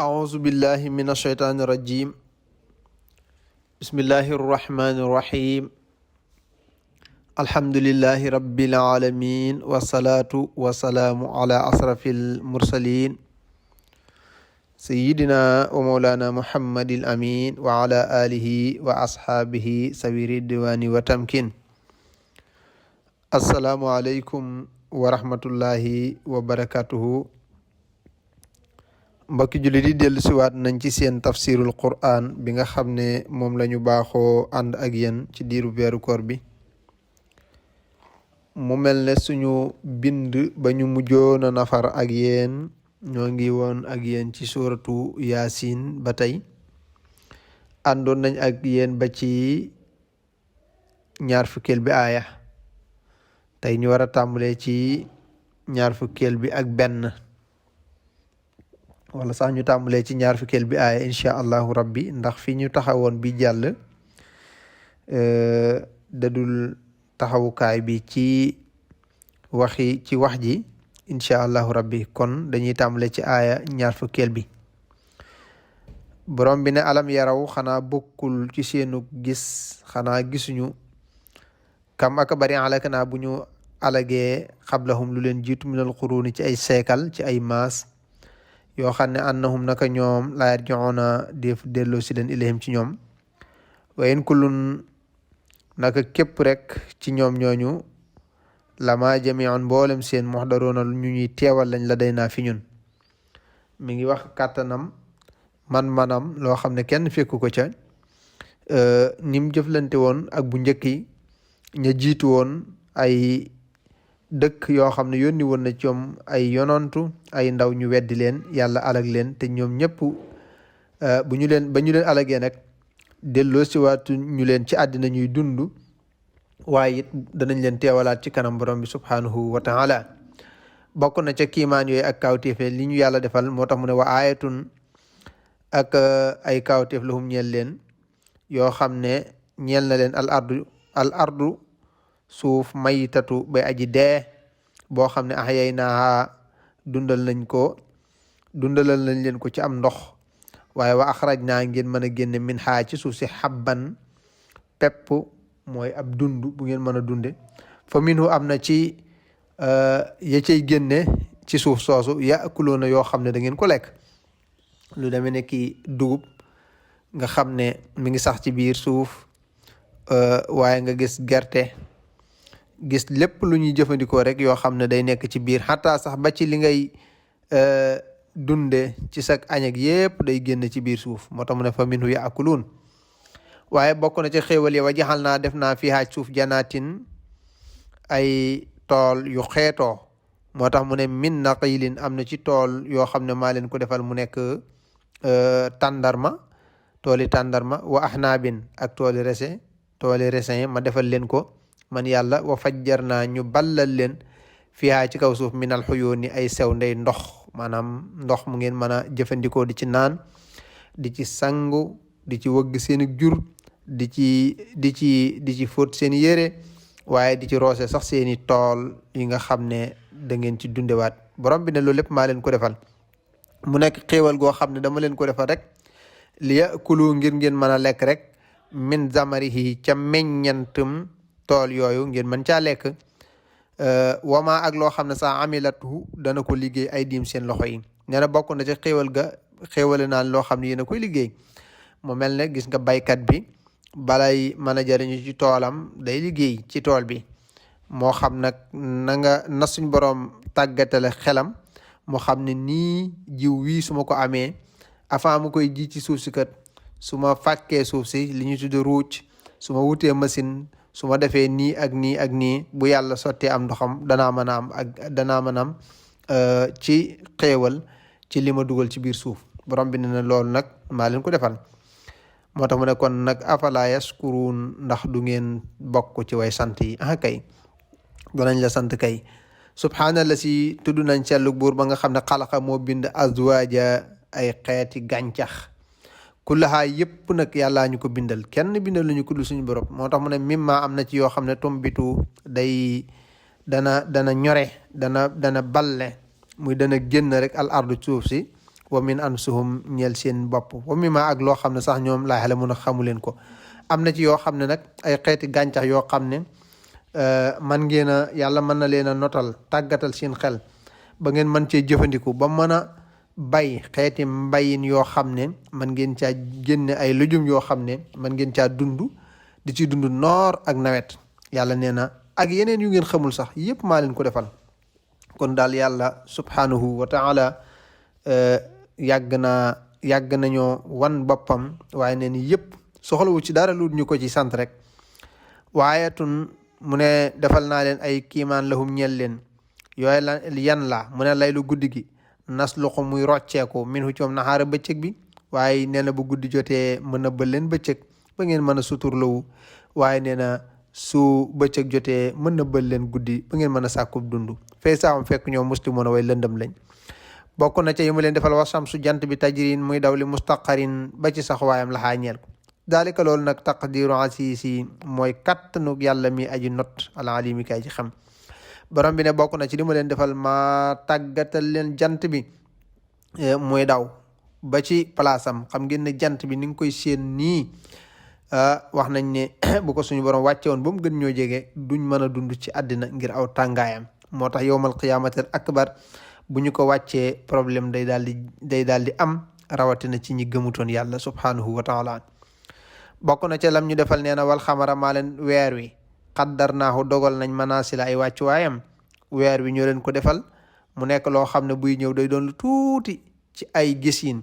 أعوذ بالله من الشيطان الرجيم. بسم الله الرحمن الرحيم. الحمد لله رب العالمين والصلاة والسلام على أشرف المرسلين سيدنا ومولانا محمد الأمين وعلى آله وأصحابه سوير الديوان وتمكين. السلام عليكم ورحمة الله وبركاته. mbokki jullit yi dellu siwaat nañ ci seen tafsirul quran bi nga xam ne moom la ñu baaxoo ànd ak yéen ci diiru weeru koor bi. mu mel ne suñu bind ba ñu mujjoon a nafar ak yéen ñoo ngi woon ak yéen ci suratu yaasin ba tey àndoon nañ ak yéen ba ci ñaar fukkeel bi aaya. tey ñu war a tàmbalee ci ñaar fukkeel bi ak benn wala sax ñu tàmbalee ci ñaar fukkeel bi aaya incha allahu rabbi, ndax fi ñu taxawoon bi jàll dadul taxawukaay bi ci wax ji incha allahu rabbi. kon dañuy tàmbalee ci aaya ñaar fukkeel bi. borom bi ne alam yaraw, xanaa bokkul ci seenu gis, xanaa gisuñu kam aka bari alak naa bu ñu alagee xablahum lu leen jiitu minal quruni ci ay seekal, ci ay maas yoo xam ne annahum naka ñoom laa yarji'una def delloo si leen ilayhim ci ñoom. wa in kullun naka képp rek ci ñoom ñooñu lama jami'un mboolem seen muhdaroona ñu ñuy teewal lañ la day naa fi ñun. mi ngi wax kàttanam manam loo xam ne kenn fekku ko ca. nim jëflante woon ak bu njëkk yi ña jiitu woon ay dëkk yoo xam ne yónni woon na ci ñoom ay yonantu ay ndaw ñu weddi leen, yàlla alag leen te ñoom ñëpp ba ñu leen alagee nag delloo si waatu ñu leen ci àddina ñuy dund, waaye it danañ leen teewalaat ci kanam borom bi subhanahu wa taala. bokk na ca kiimaan yooyu ak kawteefe li ñu yàlla defal, moo tax mu ne wa aayatun ak ay kawteef lahum ñeel leen yoo xam ne ñeel na leen al ardu suuf mayitatu bay aji dee boo xam ne ahyaynaaha dundalal nañ leen ko ci am ndox. waaye wa axrajnaa ngeen mën a génne min haa ci suuf si habban pepp, mooy ab dund bu ngeen mën a dunde. fa minhu am na ci ya cay génne ci suuf soosu yaakuluuna yoo xam ne da ngeen ko lekk. lu demee ne ki dugub nga xam ne mi ngi sax ci biir suuf, waaye nga gis gerte, gis lépp lu ñuy jëfandikoo rek yoo xam ne day nekk ci biir, xataa sax ba ci li ngay dunde ci sa añak yépp day génn ci biir suuf. moo tax mu ne fa minhu yaakuluun. waaye bokk na ci xéewal yi wa jaxal naa def naa fi haaj suuf janaatin ay tool yu xeetoo. moo tax mu ne min naqiilin, am na ci tool yoo xam ne maa leen ko defal mu nekk tooli tàndarma wa ahnaabin ak tooli raisin ma defal leen ko man yàlla. wa fajjar naa ñu ballal leen fiha ci kaw suuf minal xuyuuni ay sew ndey ndox, maanaam ndox mu ngeen mën a jëfandikoo di ci naan, di ci sangu, di ci wëgg seeni jur, di ci fóot seen yére, waaye di ci roose sax seeni tool yi nga xam ne da ngeen ci dundewaat. borom bi ne loolu lépp maa leen ko defal mu nekk xéewal goo xam ne dama leen ko defal rek li yakulu ngir ngeen mën a lekk rek min zamarihi ca meññantum tool yooyu ngeen mën caa lekk. wama ak loo xam ne sax amilatu dana ko liggéey ay diim seen loxo yi. nee na bokk na ci xéewale naan loo xam ne yéen a koy liggéey. mu mel ne gis nga baykat bi balay mën a jariñu ci toolam day liggéey ci tool bi, moo xam nag na suñ boroom tàggatale xelam moo xam ne nii jiw wii su ma ko amee avant mu koy ji ci suuf si kat su ma fàkkee suuf si li ñu tudde ruuj, su ma wutee machine, su ma defee nii ak nii ak nii, bu yàlla sottee am ndoxam danaa mën a am ci xéewal ci li ma dugal ci biir suuf. borom bi ne na loolu nag maa leen ko defal. moo tax mu ne kon nag afala yaskuruun, ndax du ngeen bokk ci way sant yi. kay danañ la sant kay. subhaanalla si tudd nañ sellu buur ba nga xam ne xalaqa moo bind azwaaja ay xeeti gàncax, kullahaa yëpp nag yàllaa ñu ko bindal, kenn bindal lañu ko dul suñu borom. moo tax mu ne mimma am na ci yoo xam ne tumbitu dana ñore, dana balle, muy dana génn rek al ardu suuf si wa min anfusihim ñeel seen bopp wa mimma ak loo xam ne sax ñoom laa ya'lamuuna xamu leen ko. am na ci yoo xam ne nag ay xeeti gàncax yoo xam ne man ngeen a yàlla mën na leen a notal tàggatal seen xel ba ngeen mën cee jëfandiku ba mën a bay xeeti mbayin yoo xam ne man ngeen caa génne ay lujum yoo xam ne man ngeen caa dund di ci dund noor ak nawet. yàlla nee na ak yeneen yu ngeen xamul sax yëpp maa leen ko defal. kon daal yàlla subhanahu wa taala yàgg nañoo wan boppam waaye nee ni yëpp soxlawu ci dara lu ñu ko ci sant rek. waayatun mu ne defal naa leen ay kiimaan lahum ñeel leen yooyu la yan la mu ne laylu guddi gi nasluqu muy rocceeku minhu ci moom naxaara bëccëg bi waaye nee na bu guddi jotee mën a bël leen bëccëg ba ngeen mën a suturlawu waaye nee na su bëccëg jotee mën na bël leen guddi ba ngeen mën a sàkkub dund fee saam fekk ñoom muslimoon way lëndëm lañ. bokk na ca yi mu leen defal wa samsu jant bi tajrin muy daw li mustaqarin ba ci sax waayam laxaa ñeel ko daalika loolu nag taqdiru asiisi mooy kattanu yàlla mi aji not alalimi kay ci xam. borom bi ne bokk na ci li mu leen defal ma tàggatal leen jant bi muy daw ba ci palaasam. xam ngeen ne jant bi ni nga koy séen nii wax nañ ne bu ko suñu borom wàcce woon ba mu gën ñoo jege duñ mën a dund ci àddina ngir aw tàngaayam. moo tax yowmal qiyaamatil akbar bu ñu ko wàccee problème day daal di am rawatina ci ñi gëmutoon yàlla subhanahu wa taala. bokk na ca lam ñu defal nee na wal xamara maa leen weer wi qaddarnaahu dogal nañ manaasila ay wàccuwaayam. weer wi ñoo leen ko defal mu nekk loo xam ne buy ñëw day doon lu tuuti ci ay gisiin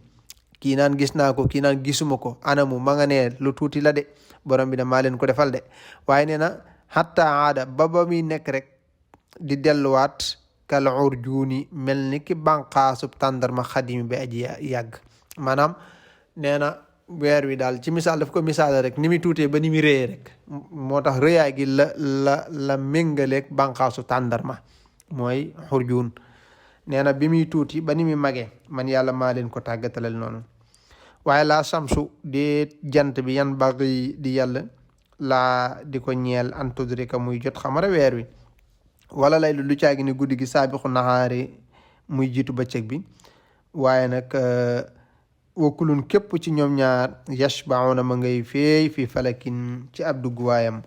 kii naan gis naa ko kii naan gisuma ko anamu ma nga ne lu tuuti la de borom bi ne maa leen ko defal de. waaye nee na hatta aada ba muy nekk rek di delluwaat kal urjuuni mel ni ki bànqaasub tàndarma xadimi bi aji yàgg. maanaam nee na weer wi daal ci misaal daf ko misaal rek ni muy tuutee ba ni muy réyee rek moo tax rëyaay gi la méngaleeg bànqaasu tàndarma mooy xurjuun. nee na bi muy tuuti ba ni muy magee man yàlla maa leen ko tàggatalal noonu. waaye laa samsu di jant bi yan bagi di yàlla laa di ko ñeel an tudrika muy jot xamara weer wi wala lay lu caagi ni guddi gi saabixu naxaari muy jiitu bëccëg bi. waaye nag wakulun képp ci ñoom ñaar yashbauna ma ngay feey fi falakin ci ab dugguwaayam.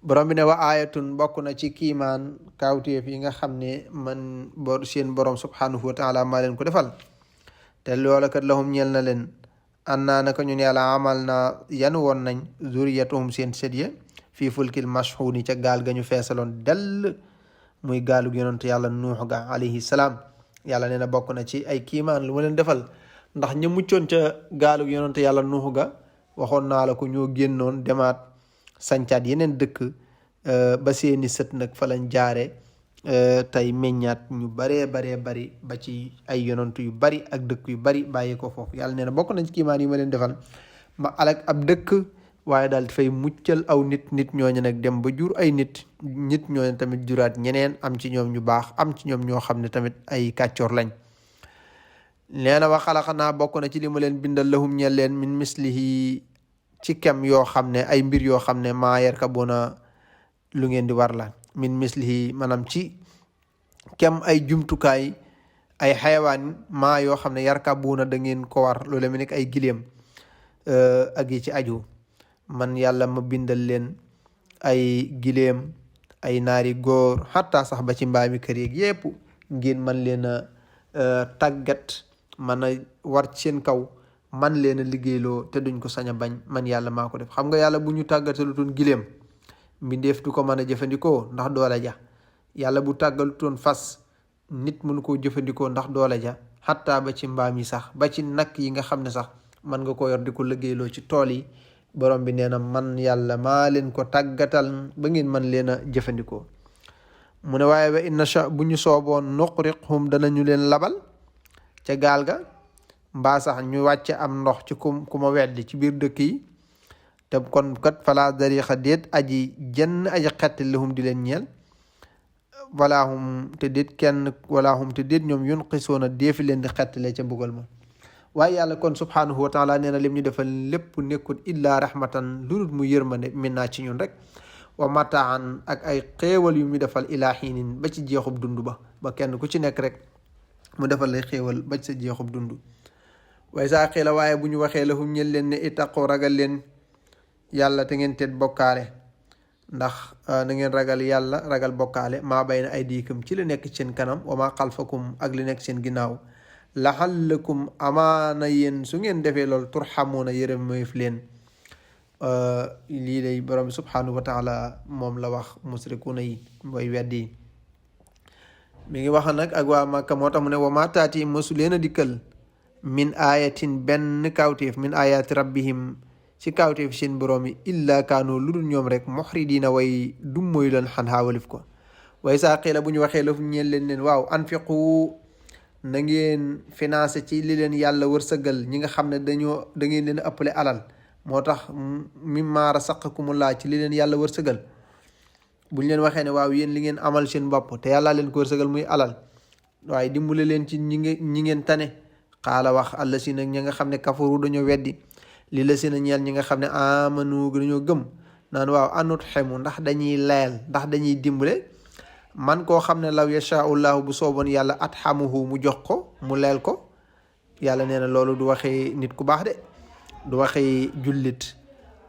borom bi ne wa aayatun bokk na ci kiimaan kawteef yi nga xam ne man seen borom subhanahu wa taala maa leen ko defal te loola kat lahum ñeel na leen annaa naka ñun yàlla amal naa yan woon nañ zuriyatuhum seen sët ya fii fulkil mashxuuni ca gaal ga ñu feesaloon dell muy gaalu yonent yàlla nuux ga alayhi salaam. yàlla nee na bokk na ci ay kiimaan lu ma leen defal ndax ñu muccoon ca gaalu yonent yàlla nuux ga waxoon naa la ko ñoo génnoon demaat sancaat yeneen dëkk ba seeni sët nag fa lañ jaare tey meññaat ñu baree bari ba ci ay yonent yu bari ak dëkk yu bari bàyyi ko foofu. yàlla nee na bokk na ci kiimaan yi ma leen defal ma alak ab dëkk waaye daal dafay muccal aw nit ñooñu nag dem ba jur ay nit ñooñu tamit juraat ñeneen am ci ñoom ñu baax am ci ñoom ñoo xam ne tamit ay kàccoor lañ. nee na wa xalaqnaa bokk na ci li ma leen bindal lahum ñeel leen min mislihi ci kem yoo xam ne ay mbir yoo xam ne maa yarkabuna lu ngeen di war la. min mislihi maanaam ci kem ay jumtukaay ay xayawaan maa yoo xam ne yarkabuna da ngeen ko war loolu mi nekk ay gileem ak yi ci aju. man yàlla ma bindal leen ay gileem ay naari góor xataa sax ba ci mbaami kër yeeg yépp ngeen man leen a tàggat man a war ci seen kaw man leen a liggéeyloo te duñ ko sañ a bañ man yàlla maa ko def. xam nga yàlla bu ñu tàggatalutoon gileem mbindeef du ko mën a jëfandikoo ndax doole ja. yàlla bu tàggalutoon fas nit mënu koo jëfandikoo ndax doole ja xataa ba ci mbaam yi sax ba ci nag yi nga xam ne sax man nga ko yor di ko liggéeyloo ci tool yi. borom bi nee na man yàlla maa leen ko tàggatal ba ngeen man leen a jëfandikoo. mu ne waaye ba inna sha bu ñu sooboon nuqriqhum danañu leen labal ca gaal ga mbaa sax ñu wàcce am ndox ci ku ma weddi ci biir dëkk yi te kon kat fala dariqa déet aji jenn aji xett lahum di leen ñeel walaahum te déet ñoom yunqisoona deefi leen di xettale ca mbugal ma. waaye yàlla kon subhanahu wa taala nee na lim ñu defal lépp nekkul illa rahmatan lu dul mu yërmande minna ci ñun rek wa mataan ak ay xéewal yu ñu defal ilaa xiinin ba ci jeexub dund ba kenn ku ci nekk rek mu defal lay xéewal ba sa jeexub dund. way saa xiila waaye bu ñu waxee lahum ñel leen ne ittaqu ragal leen yàlla te ngeen teet bokkaale, ndax na ngeen ragal yàlla ragal bokkaale maa bayna aydiikum ci li nekk seen kanam wa maa xalfakum ak li nekk seen ginnaaw laxallakum amaana yéen su ngeen defee loolu turxamuuna yërëmeef leen. lii lay borom bi subhanahu wa taala moom la wax musrikuuna yi mooy weddi yi. mi ngi wax nag ak waa Màkka moo tax mu ne wa maa taati mosu leen a dikkal min ayatin benn kawteef min ayati rabbihim ci kawteef seen borom yi illa kaanu lu dul ñoom rek muxridiina way du mooy leen xan xaawalif ko. way saa qiila bu ñu waxee la fu ñeen leen waaw anfiqu na ngeen financé ci li leen yàlla wërsëgal ñi nga xam ne da ngeen leen ëppale alal, moo tax mimmaa razaqakumullaa ci li leen yàlla wërsëgal. buñ leen waxee ne waaw yéen li ngeen amal seen bopp te yàlla leen ko wërsëgal muy alal, waaye dimbale leen ci ñi ngeen tane. xaala wax àlla si nag ñi nga xam ne kafaru dañoo weddi li la si na ñeel ñi nga xam ne amanu dañoo gëm naan waaw anut xemu ndax dañuy leel ndax dañuy dimbale man koo xam ne law yashaa'ullahu bu sooboon yàlla atxamuhu mu jox ko mu leel ko. yàlla nee na loolu du waxee nit ku baax de, du waxee jullit.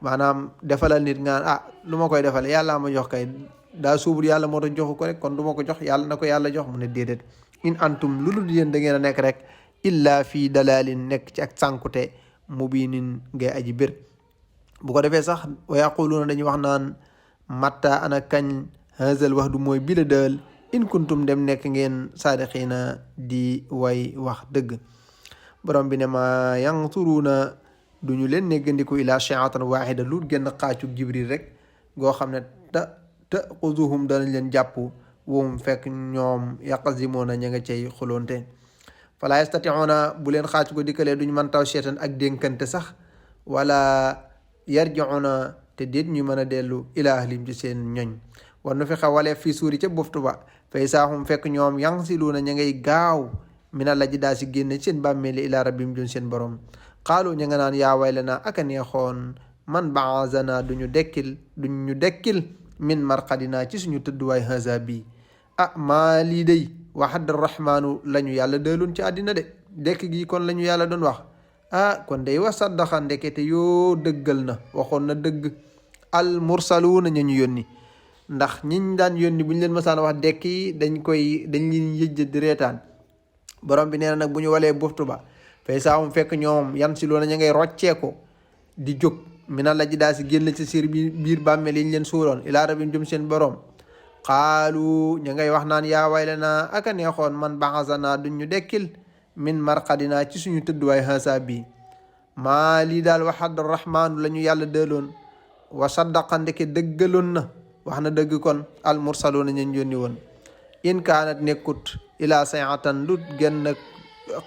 maanaam defalal nit nga lu ma koy defale yàlla ma jox kay daa suubur yàlla moo tax joxu ko rek kon du ma ko jox yàlla na ko yàlla jox. mu ne déedéet in antum lu dul yéen da ngeen a nekk rek illa fii dalalin nekk ci ak sànkute mubinin ngay aji bir. bu ko defee sax wa yaquluuna dañuy wax naan matta ana kañ hazal wax du mooy bila dël in kuntum dem nekk ngeen saadiqiina di way wax dëgg. borom bi ne ma yansuruuna duñu leen neggandiku ila shi'atan wahida lu génn xaacu jibril rek goo xam ne taxuzuhum danañ leen jàpp wum fekk ñoom yaqazimoona ña nga cay xuloonte. fala yastati'una bu leen xaacu ko dikkalee duñu mën taw seetan ak dénkante sax wala yarji'una te déet ñu mën a dellu ila ahlim ci seen ñoñ. war nu fi xawalee fii suuri ca buftu ba fay saahum fekk ñoom yansiluuna ña ngay gaaw mina la ji daa si génne seen bàmmeeli ila rabbim jun seen borom. xaalu ña nga naan yaa waylanaa aka neexoon man baazana duñu dekkil min marqadina ci suñu tëdduwaay haza bi maa lii day waxad rahmaanu la ñu yàlla dëloon ci àddina de dekk gi kon la ñu yàlla doon wax kon day wa saddaxa ndekete yoo dëggal na waxoon na dëgg al mursaluuna ñu yónni. ndax ñiñ daan yónni bu ñu leen mësaan wax dekk yi dañ leen yëjj di reetaan. borom bi nee na nag bu ñu walee buftu ba fay saawum fekk ñoom yan si loolu ña ngay rocceeko di jóg mina la ji daa si génn ci siir biir bàmmeel yi ñu leen suuloon ilaa rabbim jëm seen borom. xaalu ña ngay wax naan yaa waylanaa aka neexoon man baxasanaa duñ ñu dekkil min marqadinaa ci suñu tëdduwaay haasa bi maa lii daal waxad rahmaanu la ñu yàlla dëloon wa saddaqa ndeke dëggaloon na wax na dëgg kon al mursaluuna ñañ yónni woon. in kaanat nekkut ilaa sayatan lu genn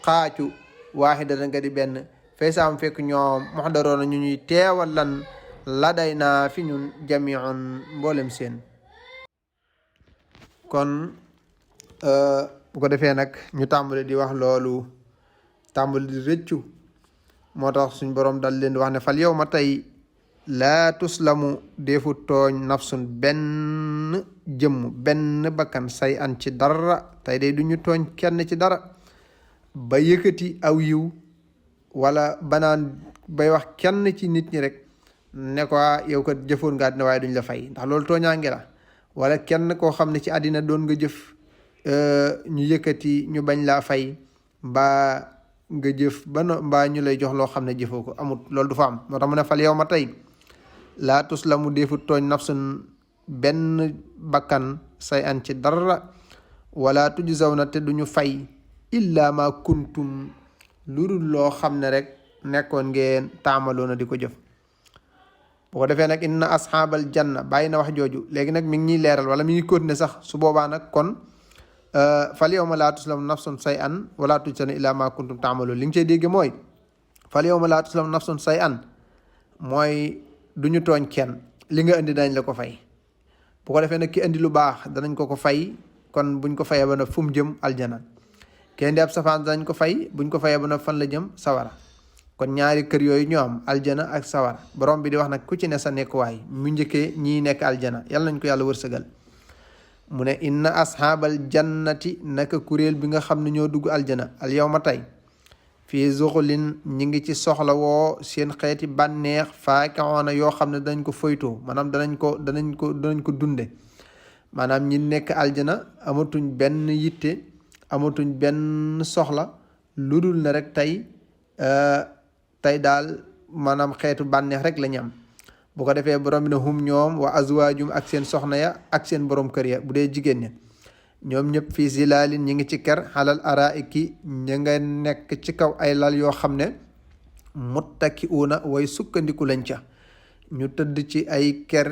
xaacu waaxidatan nga di benn fay saam fekk ñoom muxdaroona ñu ñuy teewal lan la day naa fi ñun jamiun mboolem seen. kon bu ko defee nag ñu tàmbali di wax loolu tàmbali di rëccu moo tax suñ borom dal leen di wax ne fal yow ma tey laa tuslamu defu tooñ nafsun benn jëmm benn bakkan say an ci dara. tey day du ñu tooñ kenn ci dara ba yëkkati aw yiw wala banaan bay wax kenn ci nit ñi rek ne ko yow ko jëfoon nga àddina waaye duñ la fay ndax loolu tooñaange la. wala kenn koo xam ne ci àddina doon nga jëf ñu yëkkati ñu bañ laa fay mbaa nga jëf mbaa ñu lay jox loo xam ne jëfoo ko amut loolu du fa am. moo tax mu ne fal yow ma tey laa tuslamu defu tooñ nafsun benn bakkan say an ci dara wala tujzawna te duñu fay illa ma kuntum lu dul loo xam ne rek nekkoon ngeen taamaloona di ko jëf. bu ko defee nag inna asxaabal janna bàyyi na wax jooju léegi nag mi ngi ñuy leeral wala mi ngi continuer sax su boobaa nag kon fal yawma laa tuslamu nafsun say an wala tujzawna illa ma kuntum taamaloon li nga cey dégg mooy fal yawma laa tuslamu nafsun say an mooy du ñu tooñ kenn li nga indi dañ la ko fay. bu ko defee nag ki indi lu baax danañ ko fay kon buñ ko fayee ba nag fu mu jëm aljana. kenn di ab safaan danañ ko fay buñ ko fayee ba nag fan la jëm sawara. kon ñaari kër yooyu ñoo am aljana ak sawara. borom bi di wax nag ku ci ne sa nekkuwaay mu njëkkee ñii nekk aljana yàlla nañ ko yàlla wërsëgal. mu ne inna asxaabal jannati naka kuréel bi nga xam ne ñoo dugg aljana al yawma tey fii zuxulin ñi ngi ci soxla woo seen xeeti bànneex faakihoona yoo xam ne dañ ko foytoo maanaam danañ ko dunde maanaam ñi nekk aljana amatuñ benn yitte amatuñ benn soxla lu dul ne rek tey daal maanaam xeetu bànneex rek la ñu am bu ko defee borom bi ne hum ñoom wa azwaajum ak seen soxna ya ak seen borom kër ya bu dee jigéen ña ñoom ñëpp fii zilaalin ñi ngi ci ker xalal araiki ña nga nekk ci kaw ay lal yoo xam ne muttaki'uuna way sukkandiku lañ ca ñu tëdd ci ay ker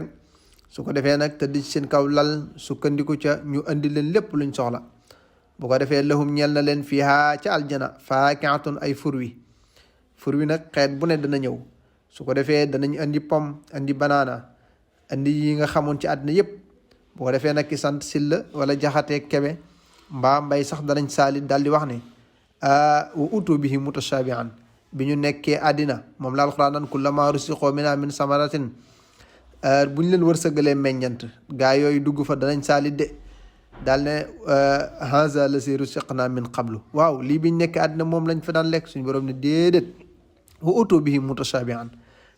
su ko defee nag tëdd ci seen kaw lal sukkandiku ca ñu andi leen lépp luñ soxla bu ko defee lahum ñeel na leen fiihaa ca aljana faakihatun ay fur wi nag xeet bu ne dana ñëw su ko defee danañ andi pomme andi banaana andi yi nga xamoon ci àddina yépp bu ko defee nag ki sant silla wala jaxatee kebe mbaa mbay sax danañ saali daal di wax ne wa utu bihi mutashabihan bi ñu nekkee àddina moom la alquran nan kullama rusiqoo minha min samaratin bu ñu leen wërsëgalee meññant gaa yooyu dugg fa danañ saali de daal ne haza la si rusiqna min qablu waaw lii biñ nekk àddina moom lañ fa daan lekk suñu borom ne déedéet wa utu bihi mutashabihan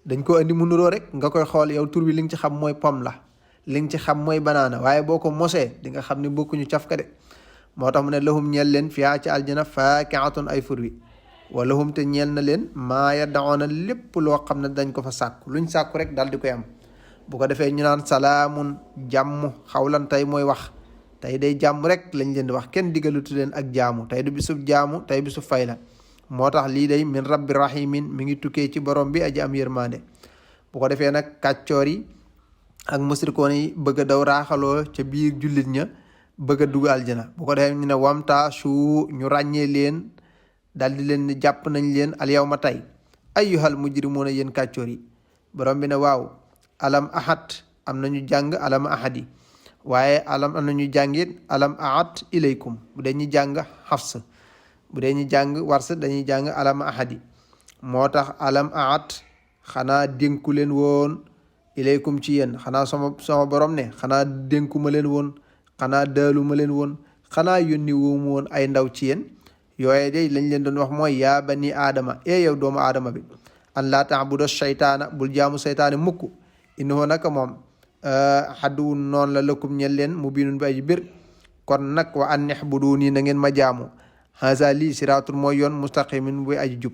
dañ ko andi mu nuroo rek nga koy xool yow tur bi li nga ci xam mooy pomme la li nga ci xam mooy banaana waaye boo ko mosee di nga xam ne bokkuñu cafka de moo tax mu ne lahum ñeel leen fiyaa ci aljana faakihatun ay fur wi wa lahum te ñeel na leen maa yad'una lépp loo xam ne dañ ko fa sàkku luñ sàkku rek daal di koy am bu ko defee ñu naan salaamun jàmm xawlan tey mooy wax tey day jàmm rek lañ leen di wax kenn digalutu leen ak jaamu tey du bisub jaamu tey bisub fay la moo tax lii day min rabbi rahimin mi ngi tukkee ci borom bi aji am yërmande bu ko defee nag kàccoor yi ak musrikoon yi bëgg a daw raaxaloo ca biir jullit ña bëgg a dugg aljana bu ko defee ñu ne wamta su ñu ràññee leen daal di leen jàpp nañ leen al yawma tey ayyuhal mujrimuuna yéen kàccoor yi borom bi ne waaw alam ahad am nañu jàng alam ahadi waaye alam am nañu jàngit alam ahad ilaykum bu dee ñu jàng xafs bu dee ñu jàng wars dañuy jàng alam ahadi moo tax alam ahad xanaa dénku leen woon ilaykum ci yéen xanaa sama borom ne xanaa dénku ma leen woon xanaa daalu ma leen woon xanaa yónni woom woon ay ndaw ci yéen yooye day lañ leen doon wax mooy yaa bani aadama yow doomu aadama bi an laa taabuda shaytaana bul jaamu saytaane mukk innahu naka moom xadduwun noonu la lakum ñel leen mu binun bi ay bir kon nag wa an ihbuduni na ngeen ma jaamu haza lii siraatul mooy yoon mustaqimin bu aji jub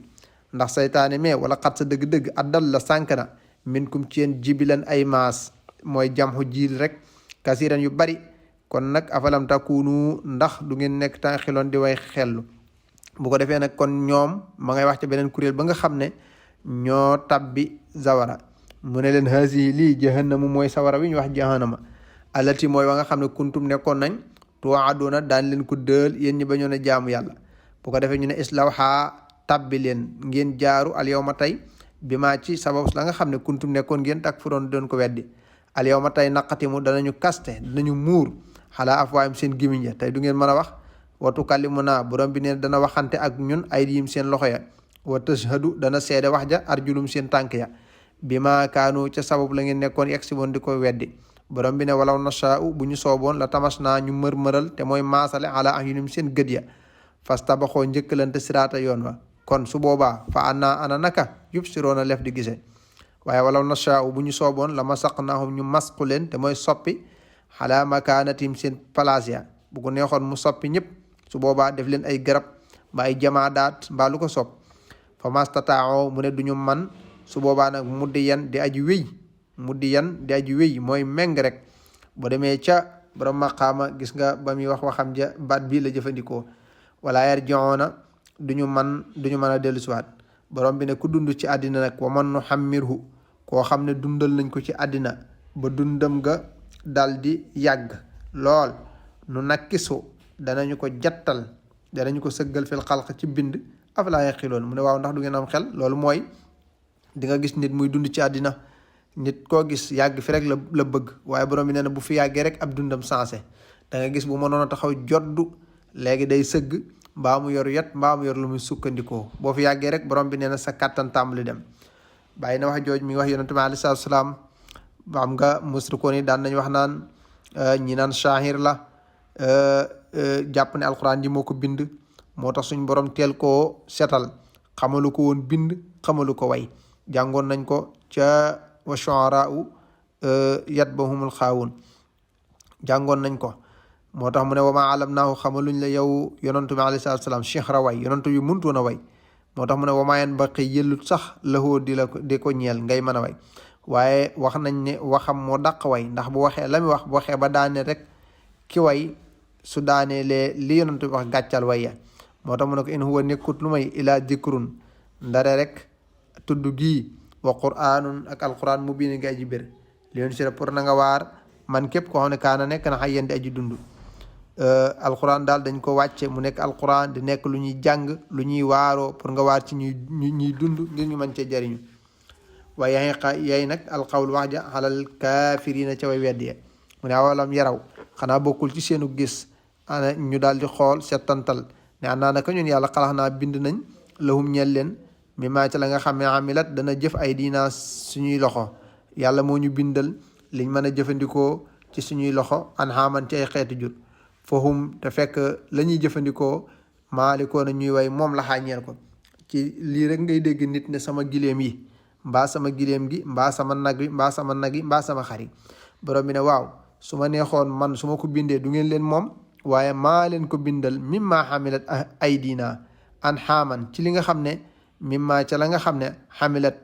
ndax saytaane mais wala xat sa dëgg-dëgg addal la sànk na minkum ci yéen jibilan ay maas mooy jamxu jiil rek kasiran yu bari kon nag afalam takunu ndax du ngeen nekk tan xiloon di way xellu bu ko defee nag kon ñoom ma ngay wax ci beneen kuréel ba nga xam ne ñoo tabbi zawara mu ne leen haasi lii jahannamu mooy sawara wi ñu wax jahannama alati mooy wa nga xam ne kuntum nekkoon nañ tuwaaduna daan leen ko dël yéen ñi bañoon a jaamu yàlla bu ko defee ñu ne islawha tabbi leen ngeen jaaru al yawma tey bi maa ci sabab la nga xam ne kuntum nekkoon ngeen tak furoon doon ko weddi al yawma tey naqatimu danañu kaste danañu muur xalaa afwaayum seen gémmiñ ya tey du ngeen mën a wax wa tukallimuna borom bi ne dana waxante ak ñun aydihim seen loxo ya wa tashhadu dana seede wax ja arjulum seen tànk ya bi ma kaanu ca sabab la ngeen nekkoon yegg si woon di ko weddi borom bi ne walaw nashaa'u bu ñu sooboon la tamas naa ñu mërmëral te mooy maasale ala ahyunim seen gët ya fas tabaxoo njëkkalante siraata yoon wa kon su boobaa fa ana naka yubsiroona lef di gise waaye walaw nashaa'u bu ñu sooboon la masaqnaahum ñu masqu leen te mooy soppi ala makaanatim seen place ya bu ko neexoon mu soppi ñëpp su boobaa def leen ay garab mbaa ay jamaadaat mbaa lu ko sopp fa mastataao mu ne duñu man su boobaa nag muddi yan di aji wéy mooy méng rek boo demee ca borom maqaama gis nga ba muy wax waxam ja baat bii la jëfandikoo wala yarji'una duñu mën a dellu siwaat borom bi ne ku dund ci àddina nag wa man nuhammirhu koo xam ne dundal nañ ko ci àddina ba dundam nga dal di yàgg lool nu nakkisu danañu ko jattal danañu ko sëggal fil xalq ci bind afalaa yaqiloon mu ne waaw ndax du ngeen am xel loolu mooy di nga gis nit muy dund ci àddina nit koo gis yàgg fi rek la bëgg waaye borom bi nee na bu fi yàggee rek ab dundam sensé da nga gis bu mënoon a taxaw joddu léegi day sëgg mbaa mu yor yat mbaa mu yor lu muy sukkandikoo boo fi yàggee rek borom bi nee na sa kàttan tàmbali dem bàyyi na wax jooj mi ngi wax yonente bi alayhi salaatu salaam ba am nga musrikoon yi daan nañ wax naan ñi naan shahir la jàpp ne alquran ji moo ko bind moo tax suñ borom teel koo setal xamalu ko woon bind xamalu ko way jàngoon nañ ko ca wa shu'araa'u yatba'uhumul xaawun jàngoon nañ ko moo tax mu ne wa maa alamnaahu xamaluñ la yow yonantu bi alayhi salaatu salaam shi'ra way yonantu yu muntoon a way moo tax mu ne wa maa yanbaqi yëllut sax lahu di ko ñeel ngay mën a way waaye wax nañ ne waxam moo dàq way ndax bu waxee la muy wax bu waxee ba daane rek ki way su daanee li yonantu bi wax gàccal way ya moo tax mu ne ko in huwa nekkut lu may ilaa dikrun ndare rek tudd gii wa qur'aanun ak alquran mu biin nga aji bir li yoon sira pour na nga waar man képp koo xam ne kaana nekk na xayyan di aji dund alquran daal dañ ko wàcce mu nekk alquran di nekk lu ñuy jàng lu ñuy waaroo pour nga waar ci ñuy dund ngir ñu mën cee jariñu waaye yay nag alqawl wax ja xalal kaafirina ca way weddi mu ne awalam yaraw xanaa bokkul ci seenu gis ana ñu daal di xool settantal ne an naa naka ñun yàlla xalax naa bind nañ lahum ñel leen mi maa ca la nga xam ne amilat dana jëf ay diina suñuy loxo yàlla moo ñu bindal liñ mën a jëfandikoo ci suñuy loxo an xaaman ci ay xeeti jur fahum te fekk la ñuy jëfandikoo maalikoo na ñuy way moom la xàññeel ko ci lii rek ngay dégg nit ne sama giléem yi mbaa sama giléem gi mbaa sama nag bi mbaa sama nag yi mbaa sama xar yi borom bi ne waaw su ma neexoon man su ma ko bindee du ngeen leen moom waaye maa leen ko bindal mimma xamilat ay diina an xaaman ci li nga xam ne mimma ca la nga xam ne xamilat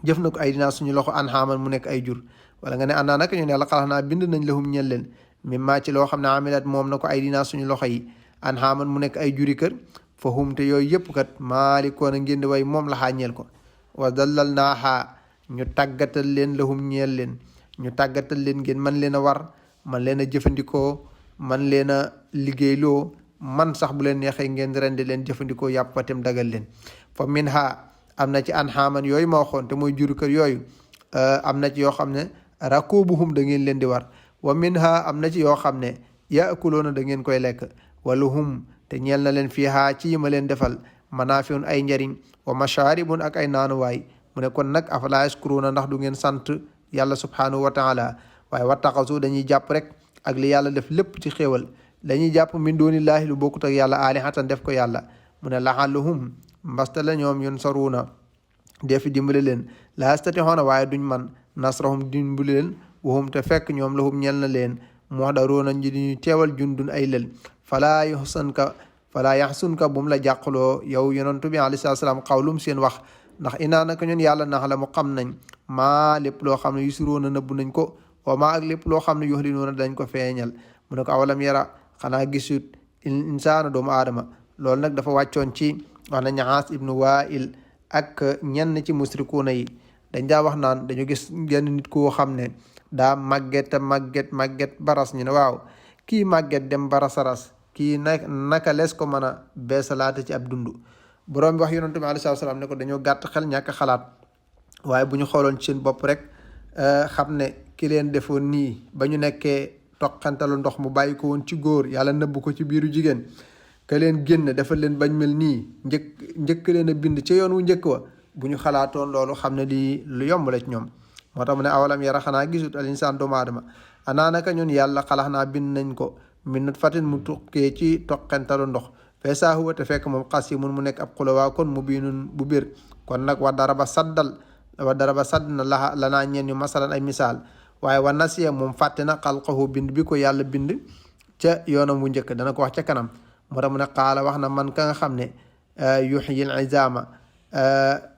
jëf na ko ay diina suñu loxo an xaaman mu nekk ay jur wala nga ne annaa naka ñu ne la xalax naa bind nañ lahum ñel leen mimma ci loo xam ne amilat moom na ko ay diina suñu loxo yi an xaaman mu nekk ay juri kër fa hum te yooyu yëpp kat maalikoon a ngeen di way moom la xàññeel ko wa dallal naaxaa ñu tàggatal leen lahum ñeel leen ñu tàggatal leen ngeen man leen a war man leen a jëfandikoo man leen a liggéeyloo man sax bu leen neexee ngeen rendi leen jëfandikoo yàppatem dagal leen fa min ha am na ci an xaaman yooyu ma waxoon te mooy juri kër yooyu am na ci yoo xam ne rakubuhum da ngeen leen di war wa min ha am na ci yoo xam ne yaakuloona da ngeen koy lekk wala hum te ñeel na leen fiihaa ci yi ma leen defal manaafiun ay njariñ wa masharibun ak ay naanuwaay mu ne kon nag afalaa yaskuruuna ndax du ngeen sant yàlla subhanahu wa taala waaye wattaxasu dañuy jàpp rek ak li yàlla def lépp ci xéewal dañuy jàpp min doonillaahi lu bokkut ak yàlla aalihatan def ko yàlla mu ne laxalluhum mbasta la ñoom yunsaruuna defi dimbali leen laa yastatixoona waaye duñ man nasrahum dimbali leen waxum te fekk ñoom lahum ñel na leen muxdaruuna ñi diñuy teewal jundun ay lël falaa yaxsunka bu mu la jàqloo yow yonantu bi alayhi salaam xawlum seen wax ndax inaa naka ñun yàlla nax la mu xam nañ maa lépp loo xam ne yusiroona nëbb nañ ko wa maa ak lépp loo xam ne yuxlinoona dañ ko feeñal mu ne ko awalam yara xanaa gisut insaana doomu aadama loolu nag dafa wàccoon ci wax na Ñaas ibnu Waa'il ak ñenn ci musrikuuna yi dañ daa wax naan dañu gis genn nit koo xam ne daa màgget màgget baras ñu ne waaw kii màgget dem barasaras kii naka lees ko mën a beesalaate ci ab dund borom bi wax yonent bi alayhi salaam ne ko dañoo gàtt xel ñàkk xalaat waaye bu ñu xooloon ci seen bopp rek xam ne ki leen defoon nii ba ñu nekkee toqantalu ndox mu bàyyi ko woon ci góor yàlla nëbb ko ci biiru jigéen ka leen génn dafa leen bañ mel nii njëkk leen a bind ca yoon wu njëkk wa bu ñu xalaatoon loolu xam ne lii lu yomb la ci ñoom moo tax mu ne awalam yara xanaa gisut al insaan doomu aadama anaa naka ñun yàlla xalax naa bind nañ ko min nutfatin mu tukkee ci toqantalu ndox feesaa huwa te fekk moom xas yi mun mu nekk ab xulawaa kon mu biinun bu bir kon nag wa daraba sadd na la naa ñeen ñu masalan ay misaal waaye wa nasiya moom fàtte na xalqahu bind bi ko yàlla bind ca yoonam wu njëkk dana ko wax ca kanam moo tax mu ne qaala wax na man ka nga xam ne yuhyil izaama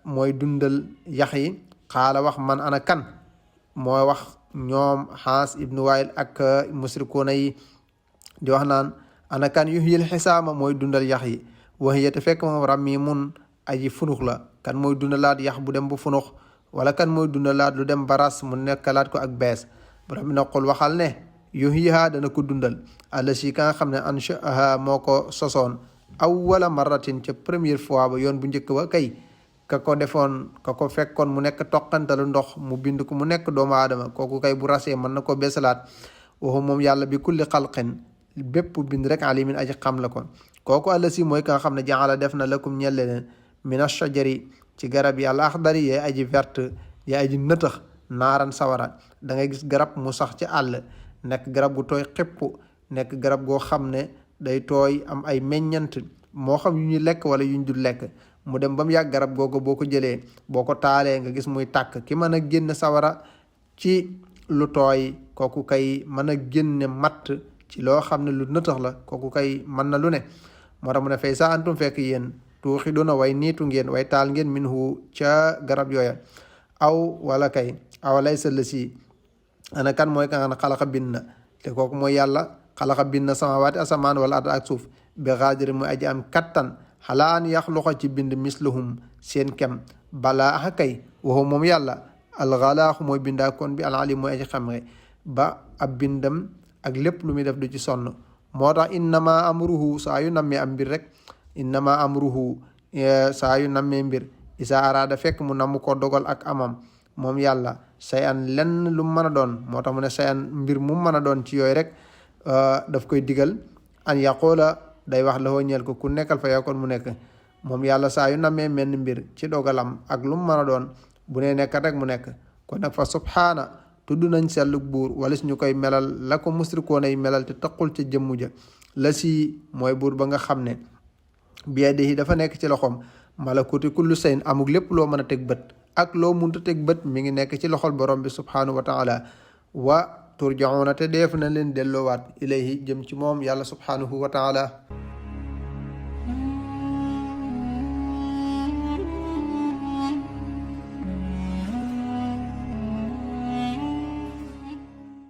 mooy dundal yax yi qaala wax man ana kan mooy wax ñoom Xaas ibnu Waayil ak musrikuuna yi di wax naan ana kan yuhyil xisaama mooy dundal yax yi wahiya te fekk moom ramiimun aji funux la kan mooy dundalaat yax bu dem bu funux wala kan mooy dundalaat lu dem baras mu nekkalaat ko ak bees borom bi na qul waxal ne yuhyihaa dana ko dundal allasi ka nga xam ne anshaaha moo ko sosoon awwala marratin ca première fois ba yoon bu njëkk ba kay ka ko fekkoon mu nekk toqantalu ndox mu bind ko mu nekk doomu aadama kooku kay bu rasee mën na ko beesalaat waxu moom yàlla bi kulli xalqin bépp bind rek alimin aji xam la kon kooku allasi mooy ka nga xam ne jaala def na lakum ñelle leen min ashajari ci garab yi al axdari yaay aji verte yaay aji nëtëx naaran sawara da ngay gis garab mu sax ci àll nekk garab gu tooy xepp nekk garab goo xam ne day tooy am ay meññant moo xam yu ñuy lekk wala yu ñu dul lekk mu dem ba mu yàgg garab googu boo ko jëlee boo ko taalee nga gis muy tàkk ki mën a génn sawara ci lu tooy kooku kay mën a génne matt ci loo xam ne lu nëtax la kooku kay mën na lu ne moo tax mu ne fay sa antum fekk yéen tuuxi duna way niitu ngeen way taal ngeen minhu ca garab yooya aw wala kay aw laysa la si ana kan mooy ka nga xalaqa bind na te kooku mooy yàlla xalaqa bind na samawaati asamaan wala ard ak suuf bi xaadiri muy aji am kattan xalaa an yaxluqa ci bind mislahum seen kem balaa axa kay waxu moom yàlla alxalaaxu mooy bindaakoon bi alalim mooy aji xamre ba ab bindam ak lépp lu muy def du ci sonn moo tax innama amruhu saa yu nammee am mbir rek innama amruhu saa yu nammee mbir isa araada fekk mu namm ko dogal ak amam moom yàlla say an lenn lu mu mën a doon moo tax mu ne say an mbir mu mën a doon ci yooyu rek daf koy digal an yaqoola day wax la hoo ñeel ko ku nekkal fa yakkoon mu nekk moom yàlla saa yu nammee menn mbir ci dogalam ak lu mu mën a doon bu nee nekkat rek mu nekk kon nag fa subhaana tudd nañ sellug buur wala si ñu koy melal la ko musrikoon ay melal te taqul ca jëmmu ja la si mooy buur ba nga xam ne biyadihi dafa nekk ci loxoom malakuti kullu sayin amuk lépp loo mën a teg bët ak loo munta teg bët mi ngi nekk ci loxol borom bi subhanahu wa taala wa turjauna te def na leen delloowaat ilayhi jëm ci moom yàlla subhanahu wa taala